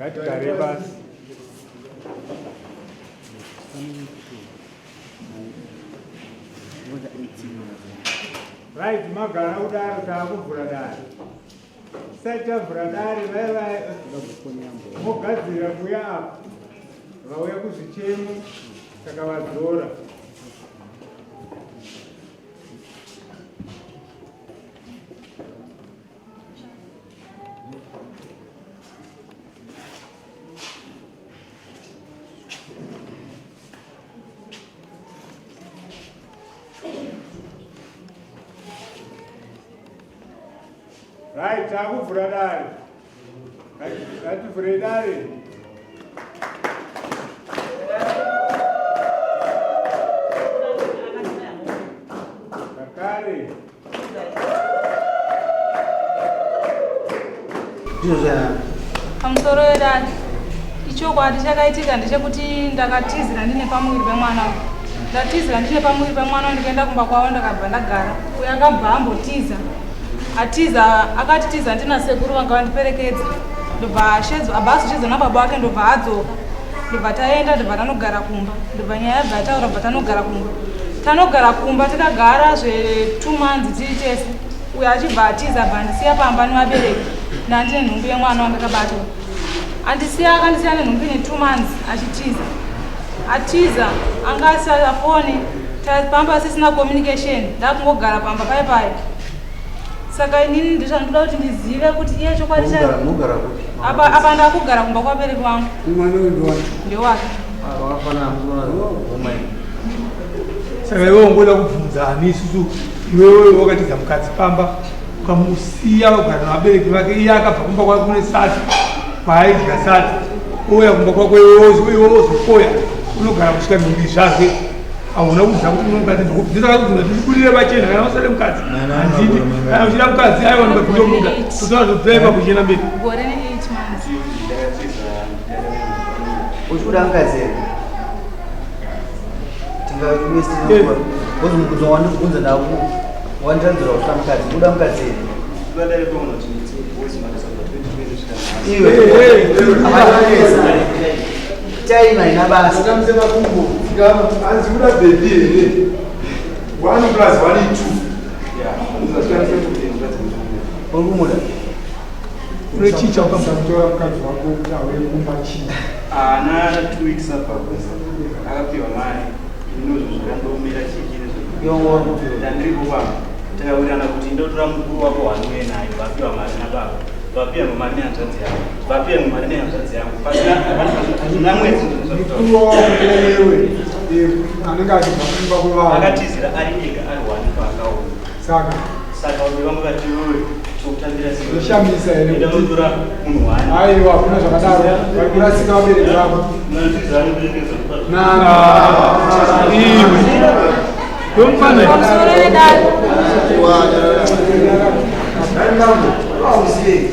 Ngatigare pasi. Right, magara kudaro taakuvhura dare. Tisati tavhura dare vaya vaya mogadzirira kuuya apa vauya kuzvichemo saka vadzora. Right, takuvhura dare. Ngativhure dare. Zvakare. Pamusoro wedare. Ichokwadi chakaitika ndechekuti ndakatizira ndine pamuviri pemwana ndatizira ndine pamuviri pemwana ndikaenda kumba kwavo ndakabva ndagara uyo akabva ambotiza Atiza akatitiza ndina sekuru vanga vandiperekedza ndobva ashedzwa abva azoshedzwa nababa wake ndobva adzoka ndobva taenda ndobva tanogara kumba ndobva nyaya yabva yataura bva tanogara kumba tanogara kumba takagara zve two months tiri tese uyo achibva atiza abva andisiya pamba nevabereki ndandine nhumbu yemwana wandakabatwa andisiya akandisiya nenhumbu ine two months achitiza atiza anga asafoni pamba asisina communication ndakungogara pamba paye paye saka inini ndozvandinoda kuti ndizive kuti iye chokwadi apa apa ndakugara kumba kwabereki vangu ndewake saka iwe ungoda kubvunza ani isusu iwewe wakatiza mukadzi pamba ukamusiya kugara nevabereki vake iye akabva kumba kwake kune sadza kwaaidya sadza ouya kumba kwako iwe wozopoya unogara kusvika mhiri zvake hauna kuziva kuti unomukadzi ndosaka kuti ndibudire pachena kana usade mukadzi handidi kana uchida mukadzi aiwa mukadzi ndomuda totora zvodhaiva kuchienda mberi uchikuda mukadzi here tingaozi wandibvunza ndaku wandiranzira kuda mukadzi kuda mukadzi here iwe Time haina basa. Ukamse makumbo. Hanzi kuda baby here? 1 plus 1 is 2. Yeah. Uri kumuda? Une chii chaukamutora mukadzi wako kuti auye kumba chii? Ana 2 weeks abva kunze. Akapiwa mari. Inozvo zvakandomira chii chii nezvo. Iwe uri kupi? Ndandiri kupa. Takawirirana kuti ndotora mukuru wako wanouye naye vapiwa mari nababa. Vapiwa mari nehanzvadzi yavo. Vapiwa mari nehanzvadzi yangu. Pasina hazvina mwedzi mukuru wavo ndewe anenge achibva kumba kwevanhu. Akatizira ari ega ari one paakaona. Saka saka vamwe vangu vati wewe tokutambira sei? Zvinoshamisa here kuti unotora munhu one? Aiwa, hakuna zvakadaro. Vari kurasika vabereki vako. Na iwe. Ndomfana. Pamusoro vedare.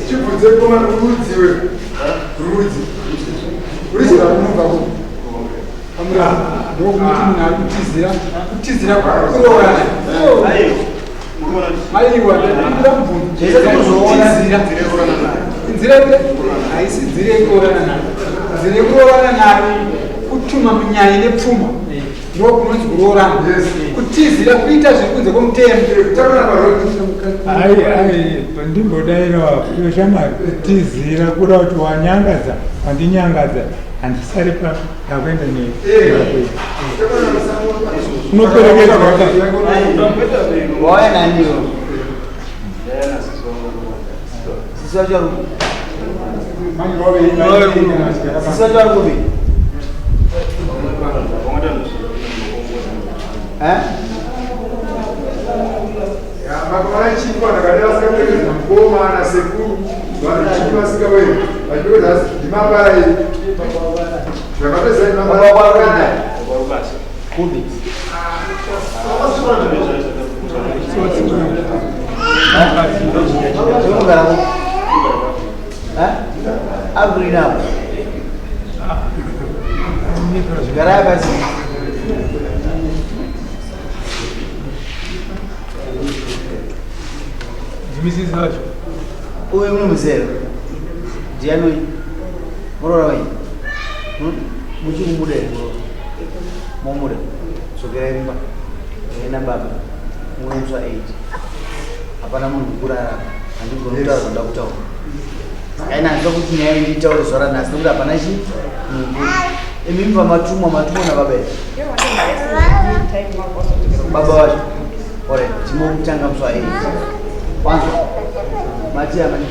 Chibvunze koma rudzi we. Rudzi. Rudzi rakunobva ku. Amura ndokuti munhu ari kutizira. Kutizira kuroorana. Aiwa, ndinoda kubvunza. Kutizira. Nzira haisi nzira yekuroorana nayo. Nzira yekuroorana nayo kutuma munyai nepfuma. Ndokunonzi kuroorana. Kutizira kuita zviri kunze kwomutemo. Ai ai ndimbodaira wapo shamwari kutizira kura kuti wanyangadza wandinyangadza handisari pa ndakuenda nei unoperekedzwa ka Wauya nani iwe? Sisi wacho ari kupi? Sisi wacho ari kupi? Eh? Makaona chipo vanhu vakadai vasingaperekedza mukoma na sekuru vanhu chipo vasingauye vachiperekedza ndimabara iyi zvakapedza ndimabara Kubi. Unogara ku? Ha? Agree now. Garai pasi. Ndimisisi vacho. Uyu munomuziva here? Ndiani uyu? Muroora wenyu? Hmm? Muchiri kumuda here muroora? Momuda? Dzokerai kumba. Enda nababa. Muuye musi wa 8. Hapana munhu mukurara apa. Handigoni kutaura zvandinoda kutaura. Saka ini handida kuti nyaya iyi ndiitaure zuva ranhasi nekuti hapana chi munhu mukuru. Imimi pamatumwa matumwa nababa here? Baba vacho. Alright, timokutanga musi wa 8. Wanzwa? Mati amai.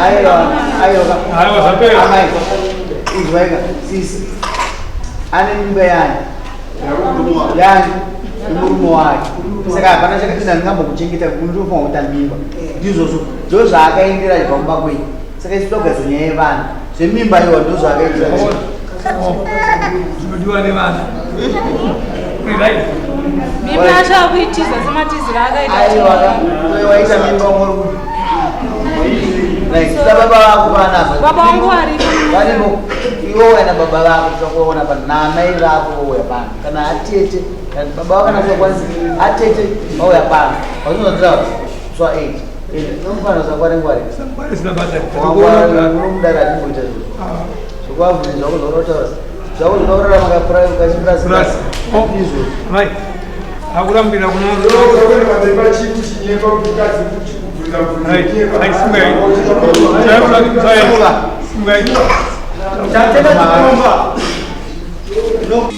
Aiwa, aiwa. Aiwa, zvapera. Amai, inzwaika, sisi. Ane mimba yani? Yani, nemurume wake. Saka hapana chakati ndingambokuchengeta ndinofanira kuita mimba. Ndizvozvo, ndozvaakaendera achibva kumba kwenyu. Saka isu togadzira nyaya yevana. Zvemimba iwa ndozvaakaendera. Zvinodiwa nevana. Right. Mimba yacho akuitiza sematiziro akaita. Aiwa, waita mimba ungori kupi? Right, saka baba vako panapa. Baba vangu varipo. Varimo. Iwe uya nababa vako tikakuona pano naamai vako vouya pano. Kana atete, kana baba vako kana usakwanisi atete vauya pano. Wazvinzwa so 8. Unofanira usangware ngware. Sangware zina basa. Unomudara atimboita izvozvo. Zvokuvabvunza zvako zvaunotaura. Zvako zvinourarama kachipurasi. Purasi. Izvozvo. Mai. Akurambira kuna chinyepa kuti mukadzi kubvunza Right. Ai sungai. Simuka. Sungai. Tatenda chikomba. No.